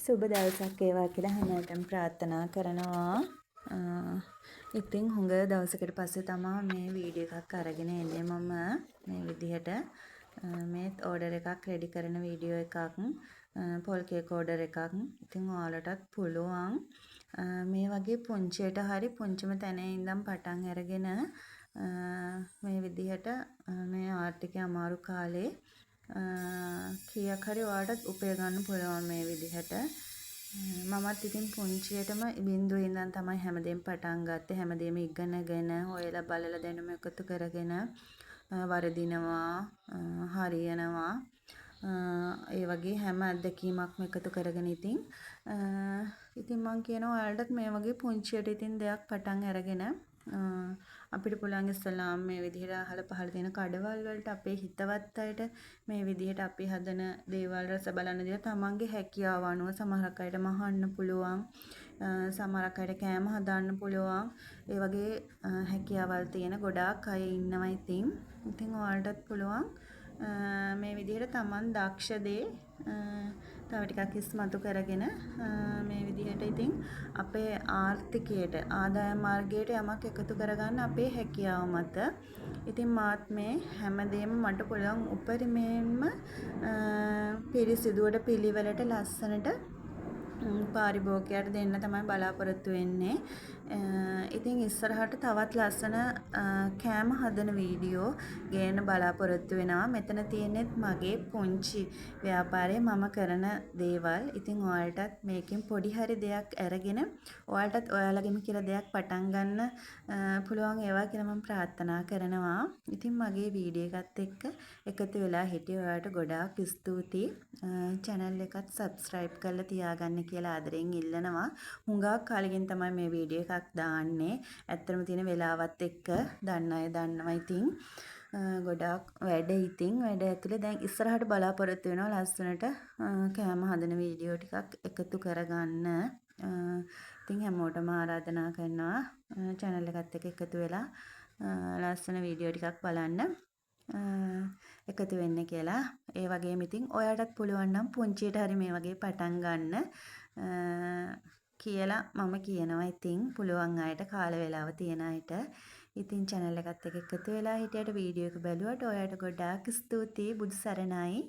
සුබ දවසක් වේවා කියලා හැමෝටම ප්‍රාර්ථනා කරනවා. ඉතින් හුඟ දවසකට පස්සේ තමා මේ වීඩියෝ එකක් අරගෙන එන්නේ මම මේ විදිහට. මේත් ඕඩර් එකක් රෙඩි කරන වීඩියෝ එකක්. පොල් කේක් ඕඩර් එකක්. ඉතින් ඔයාලටත් පුළුවන් මේ වගේ පුංචියට හරි පුංචිම තැන ඉඳන් පටන් අරගෙන මේ විදිහට මේ ආර්ථිකය අමාරු කාලේ කීයක් හරි ඔයාලටත් උපය ගන්න පුළුවන් මේ විදිහට. මමත් ඉතින් පුංචියටම බින්දුවේ ඉඳන් තමයි හැමදේම පටන් ගත්තේ. හැමදේම ඉගෙනගෙන හොයලා බලලා දැනුම එකතු කරගෙන වරදිනවා, හරියනවා. ඒ වගේ හැම අත්දැකීමක්ම එකතු කරගෙන ඉතින් ඉතින් මං කියනවා ඔයාලටත් මේ වගේ පුංචියට ඉතින් දෙයක් පටන් අරගෙන අපිට පුළුවන් ඉස්සෙල්ලාම මේ විදිහට අහල පහල තියෙන කඩවල් වලට අපේ හිතවත් අයට මේ විදිහට අපි හදන දේවල් රස බලන්න දීලා තමන්ගේ හැකියාව අනුව සමහරක් අයට මහන්න පුළුවන්, සමහරක් අයට කෑම හදන්න පුළුවන්. ඒ වගේ හැකියාවල් තියෙන ගොඩාක් අය ඉන්නවා ඉතින්. ඉතින් ඔයාලටත් පුළුවන් මේ විදිහට තමන් දක්ෂ දේ තව ටිකක් ඉස්මතු කරගෙන මේ විදිහට ඉතින් අපේ ආර්ථිකයට, ආදායම් මාර්ගයට යමක් එකතු කරගන්න අපේ හැකියාව මත. ඉතින් මාත් මේ හැමදේම මට පුළුවන් උපරිමයෙන්ම පිරිසිදුවට, පිළිවෙලට, ලස්සනට පාරිභෝගිකයාට දෙන්න තමයි බලාපොරොත්තු වෙන්නේ. ඉතින් ඉස්සරහට තවත් ලස්සන කෑම හදන වීඩියෝ ගේන්න බලාපොරොත්තු වෙනවා. මෙතන තියෙනෙත් මගේ පුංචි ව්‍යාපාරයේ මම කරන දේවල්. ඉතින් ඔයාලටත් මේකෙන් පොඩි හරි දෙයක් අරගෙන ඔයාලටත් ඔයාලගෙම කියලා දෙයක් පටන් ගන්න පුළුවන් ඒවා කියලා මම ප්‍රාර්ථනා කරනවා. ඉතින් මගේ වීඩියෝ එකත් එක්ක එකතු වෙලා හිටිය ඔයාලට ගොඩාක් ස්තුතියි. චැනල් එකත් සබ්ස්ක්‍රයිබ් කරලා තියාගන්න කියලා ආදරෙන් ඉල්ලනවා. හුඟක් කාලෙකින් තමයි මේ වීඩියෝ එකක් දාන්නේ. ඇත්තටම තියෙන වෙලාවත් එක්ක දන්න අය දන්නවා ඉතින්. ගොඩාක් වැඩ ඉතින් වැඩ ඇතුලේ දැන් ඉස්සරහට බලාපොරොත්තු වෙනවා ලස්සනට කෑම හදන වීඩියෝ ටිකක් එකතු කරගන්න. ඉතින් හැමෝටම ආරාධනා කරනවා චැනල් එකත් එක්ක එකතු වෙලා ලස්සන වීඩියෝ ටිකක් බලන්න එකතු වෙන්න කියලා. ඒ වගේම ඉතින් ඔයාටත් පුළුවන් නම් පුංචියට හරි මේ වගේ පටන් ගන්න කියලා මම කියනවා. ඉතින් පුළුවන් අයට, කාල වේලාව තියෙන අයට. ඉතින් චැනල් එකත් එක්ක එකතු වෙලා හිටියට, වීඩියෝ එක බැලුවට ඔයාට ගොඩාක් ස්තුතියි. බුදු සරණයි.